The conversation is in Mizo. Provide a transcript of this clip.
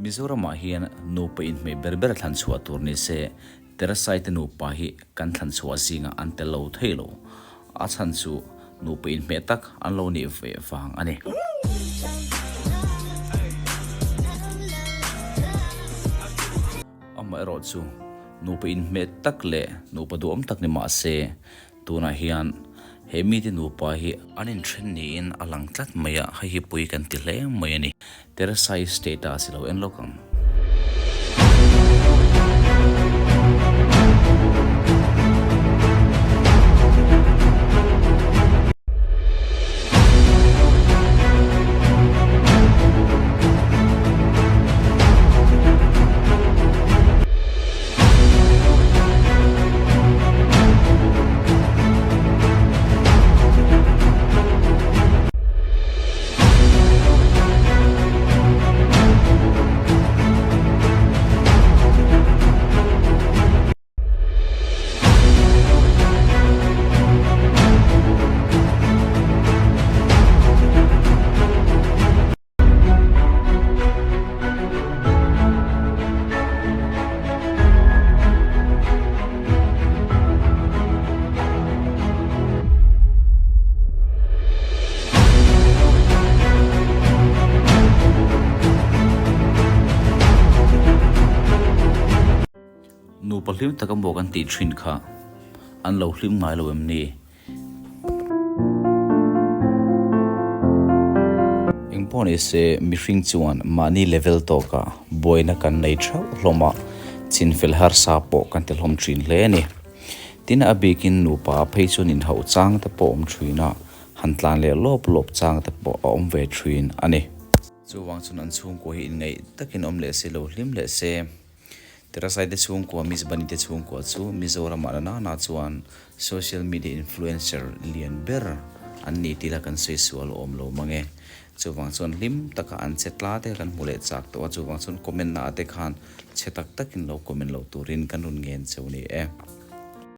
Mizoramah hian nupa inhmeh ber ber thlan chhuah tur ni se, Terasai te nupa hi kan thlan chhuah zingah an tel lo thei lo. A chhan chu nupa inhmeh tak an lo nih ve vang a ni. Amaherawh chu nupa inhmeh tak leh nupa duhawm tak ni mah se, tunah hian he mite nupa hi an inthen niin a lang tlat mai a, hei hi pui kan ti hle mai a ni. Terasai status i lo en lawk ang. Nupa hlim taka maw kan tih thin kha an lo hlim ngai lo em ni? Engpawh ni se mihring chuan mahni level tawkah buaina kan nei theuh hlawm a, chinfel harsa pawh kan ti hlawm thin hle a ni. Tin, a bikin nupa phei chuan inhauh chang te pawh a awm thin a, han tlan leh lawp lawp chang te pawh a awm ve thin a ni. Chuvang chuan an chhungkua hi inngeih takin awm leh se lo hlim leh se. Terasai te chhungkua, Miss Bunny te chhungkua chu Mizoramah la nana chuan social media influencer lian ber an ni tih la kan sawi sual awm lo mang e. Chuvang chuan hlim taka an che tla te kan hmu leh chak tawh a, chuvang chuan comment na ah te khan chhe tak takin lo comment loh turin kan rawn ngen cheu ni e.